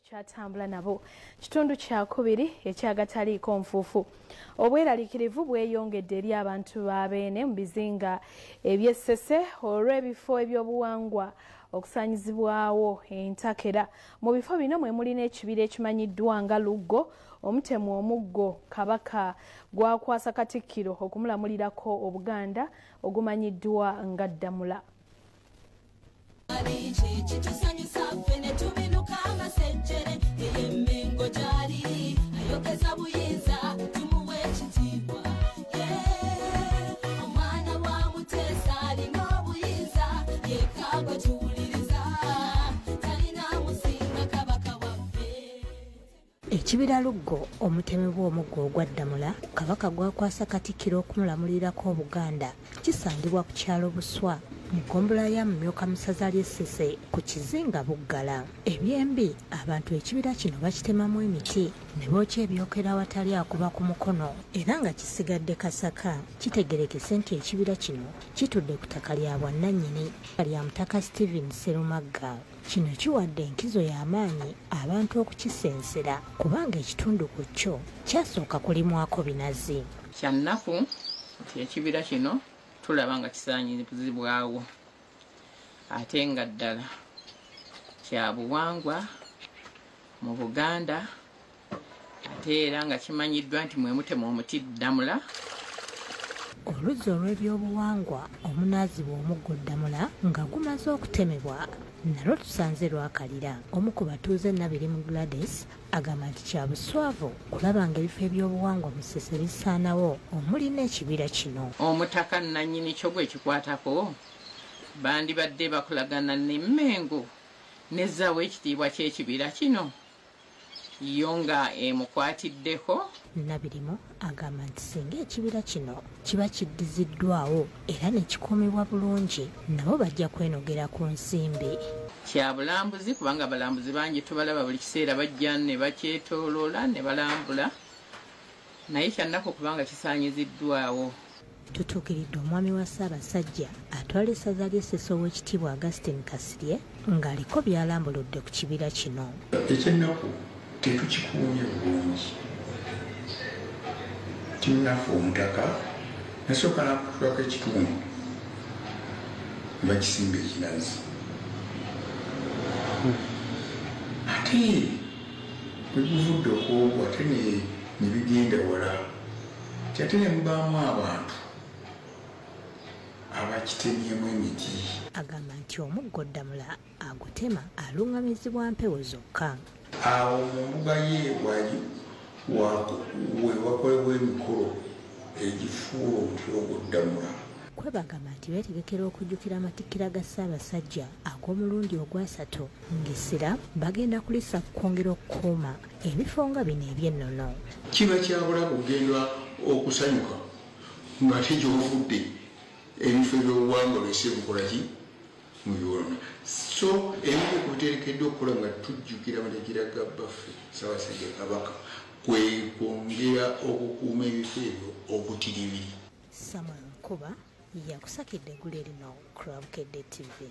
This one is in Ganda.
Tukyatambula nabo kitundu kyakubiri ekyagataliiko nfuufu. Obweraliikirivu bweyongedde eri abantu ba Beene mu bizinga eby'Essese olw'ebifo ebyobuwangwa okusaanyizibwawo entakera. Mu bifo bino mwe muli n'ekibira ekimanyiddwa nga Luggo, omutemu omuggo Kabaka gwakwasa Katikkiro okumulamulirako Obuganda ogumanyiddwa nga Ddamula. Ekibira Luggo omutemebwa omuggo ogwa Ddamula Kabaka gwakwasa Katikkiro okumulamulirako Obuganda kisangibwa ku kyalo Buswa mu ggombolola ya Mumyuka mu ssaza ly'Essese ku kizinga Buggala. Ebyembi abantu ekibira kino bakitemamu emiti ne bookya ebyokero awatali akuba ku mukono era nga kisigadde kasaka. Kitegerekese nti ekibira kino kitudde ku ttaka lya bwannannyini lya Mutaka Stephen Sserumagga. Kino kiwadde enkizo y'amaanyi abantu okukisensera kubanga ekitundu ku kyo kyasooka kulimwako binazi. Kya nnaku nti ekibira kino tulaba nga kisaanyizibwawo ate nga ddala kya buwangwa mu Buganda ate era nga kimanyiddwa nti mwe mutema omuti Ddamula. Oluzzi olw'ebyobuwangwa omunaazibwa omuggo Ddamula nga gumaze okutemebwa nalwo tusanze lwakalira. Omu ku batuuze Nabirimu Gladys agamba nti kya buswavu kulaba ng'ebifo ebyobuwangwa mu Ssese bisaanawo omuli n'ekibira kino. Omutaka nnannyini kyo gwe kikwatako bandibadde bakolagana n'Emmengo n'ezzaawo ekitiibwa ky'ekibira kino yo nga emukwatiddeko. Nabirimu agamba nti singa ekibira kino kiba kiddiziddwawo era ne kikuumibwa bulungi nabo bajja kwenogera ku nsimbi. Kya bulambuzi kubanga abalambuzi bangi tubalaba buli kiseera bajja ne bakyetooloola ne balambula, naye kya nnaku kubanga kisaanyiziddwawo. Tutuukiridde omwami wa Ssaabasajja atwala essaza ly'Essese Oweekitiibwa Augustine Kasirye ng'aliko by'alambuludde ku kibira kino. Ekyennaku tetukikuumye bulungi. Kinnaffe omutaka nasooka n'akutulako ekitundu ne bakisimba ekinazi. Ate bwe guvudde okwogwo ate ne bigenda wala, ate ne mubaamu abantu abakitemyemu emiti. Agamba nti omuggo Ddamula agutema aluŋŋamizibwa mpewo zokka. Awo mu mbuga ye we wakolebwa emikolo egifuula omuti ogwo Ddamula. Kwebagamba nti beetegekera okujjukira amatikkira ga Ssaabasajja ag'omulundi ogwasatu ng'essira bagenda kulisa kwongera okukuuma ebifo nga bino eby'ennono. Kiba kya bulabe okugenda okusanyuka ng'ate gy'ovudde ebifo ebyobuwangwa lwese bukola ki mu byolona. So ebimu ku biteekeddwa okukola nga tujjukira amatikkira ga bbaffe Ssaabasajja Kabaka kwe kwongera okukuuma ebifo ebyo obutiribiri. Samuel Nkuba yakusakidde eggulire lino ku Bukedde TV.